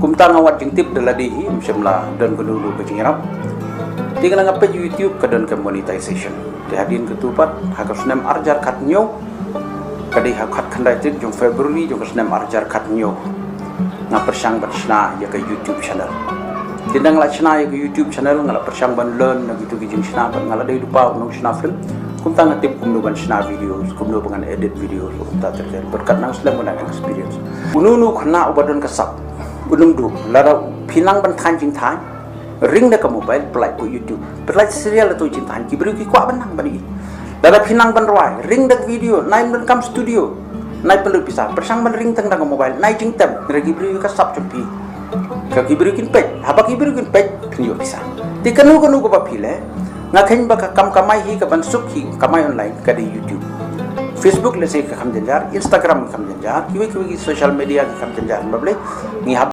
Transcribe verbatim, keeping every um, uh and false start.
Kumta nga wad jingtip da lade hi, ym shym la don kano kano ka jingïarap. Te nga la nga peit YouTube ka don ka monetization. Te hadien katu pat ha ka snem arhajar khathynñiew, ka dei ha khatkhyndai tarik jong February jong ka snem arhajar khathynñiew, nga pyrshang ban shna ïa ka YouTube channel. Te nga la shna ïa ka YouTube channel, nga la pyrshang ban learn na kitu ki jingshna, bad nga la dei lypa u nongshna film. Kumta nga tip kumno ban shna videos, kumno ban edit videos, kumta ter ter. Bad kat nang slem nga dang experience. Uno uno u khynnah uba don ka sap u nongduh, lada phi nang ban thaiñ jingthaiñ, ring da ka mobile, plie ko YouTube. Plie serial da to jingthaiñ, ki briew ki kwah ban nang ban ïohi. Lada phi nang ban rwai, ring da ka video, nai ban kam studio, nai pynlut pisa. Pyrshang ban ring tang da ka mobile, nai jingtem, hynrei ki briew ka sap jong phi. Ka ki briew kin peit, haba ki briew kin peit, phin ïoh pisa. Te kano kano kaba phi leh, nga kheiñ ba ka kam kamai hi, ka ban suk hi, kamai online, ka dei YouTube. Facebook lehse ka kham jynjar, Instagram ka kham jynjar, kiwei kiwei ki social media ka kham jynjar. Balei? Ngi hap